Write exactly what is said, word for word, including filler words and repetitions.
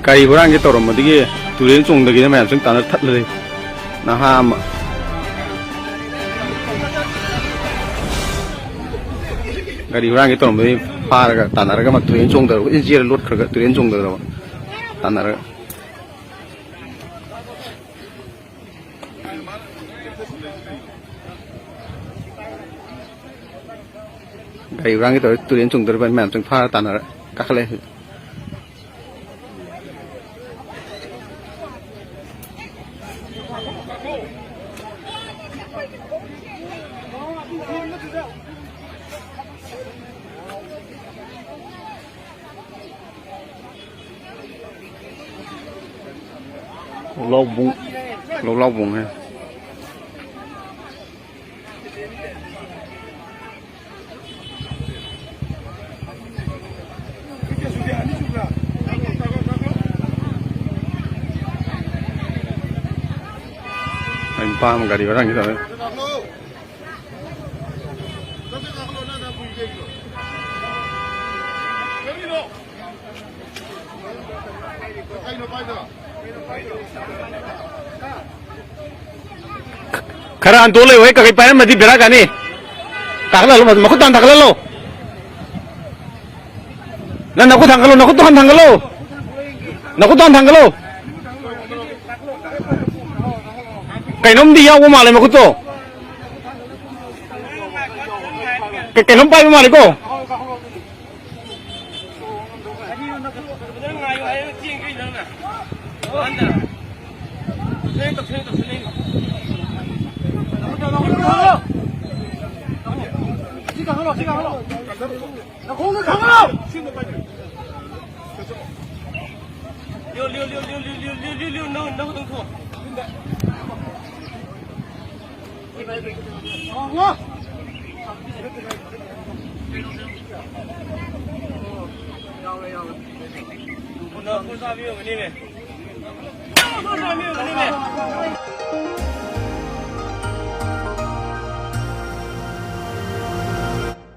ꯒꯥꯔꯤ ꯍꯨꯔꯥꯟꯒꯦ ꯇꯧꯔꯝꯕꯗꯒꯤ ꯇꯨꯔꯦꯟ ꯆꯣꯡꯗꯒꯤꯅ ꯃꯌꯥꯝ ꯆꯪ ꯇꯥꯟꯅ ꯊꯠꯂꯦ꯫ ꯅꯍꯥ ꯑꯃ ꯒꯥꯔꯤ ꯍꯨꯔꯥꯟꯒꯦ ꯇꯧꯔꯝꯕꯗꯒꯤ ꯐꯥꯔꯒ ꯇꯥꯟꯅꯔꯒ ꯑꯃ ꯇꯨꯔꯦꯟ ꯆꯣꯡꯗꯔꯕ, ꯏꯟꯆꯦꯔ ꯂꯣꯠꯈ꯭ꯔꯒ ꯇꯨꯔꯦꯟ ꯆꯣꯡꯗꯔꯕ ꯇꯥꯟꯅꯔꯒ꯫ ꯒꯥꯔꯤ ꯍꯨꯔꯥꯟꯒꯦ ꯇꯧꯔꯦ, ꯇꯨꯔꯦꯟ ꯆꯣꯡꯗꯧꯔꯤꯕ ꯃꯌꯥꯝ ꯆꯪ ꯐꯥꯔ ꯇꯥꯟꯅꯔ ꯀꯥꯈꯠꯂꯛꯑꯦ꯫ ꯂꯧꯂꯥꯎꯕꯨꯡ, ꯂꯧꯂꯥꯎꯕꯨꯡ ꯍꯥꯏ꯫ ꯑꯩ ꯅꯨꯄꯥ ꯑꯃ ꯒꯥꯔꯤ ꯍꯨꯔꯥꯟꯒꯦ ꯇꯧꯋꯦ꯫ ꯈꯔ ꯍꯟꯗꯣꯛ ꯂꯩꯌꯨ, ꯍꯦ, ꯀꯀꯩ ꯄꯥꯏꯔꯝꯃꯗꯤ ꯕꯦꯔꯥ ꯀꯥꯅꯤ꯫ ꯀꯥꯈꯠꯍꯜꯂꯨ, ꯃꯈꯨꯠꯇꯣ ꯍꯥꯟ ꯊꯥꯡꯒꯠꯍꯜꯂꯣ꯫ ꯅꯪ ꯅꯈꯨꯠ ꯊꯥꯡꯒꯠꯂꯣ, ꯅꯈꯨꯠꯇꯣ ꯍꯥꯟ ꯊꯥꯡꯒꯠꯂꯣ꯫ ꯅꯈꯨꯠꯇꯣ ꯍꯥꯟ ꯊꯥꯡꯒꯠꯂꯣ꯫ ꯀꯩꯅꯣꯝꯗꯤ ꯌꯥꯎꯕ ꯃꯥꯜꯂꯦ ꯃꯈꯨꯠꯇꯣ꯫ ꯀꯩ-, ꯀꯩꯅꯣꯝ ꯄꯥꯏꯕ ꯃꯥꯜꯂꯦꯀꯣ꯫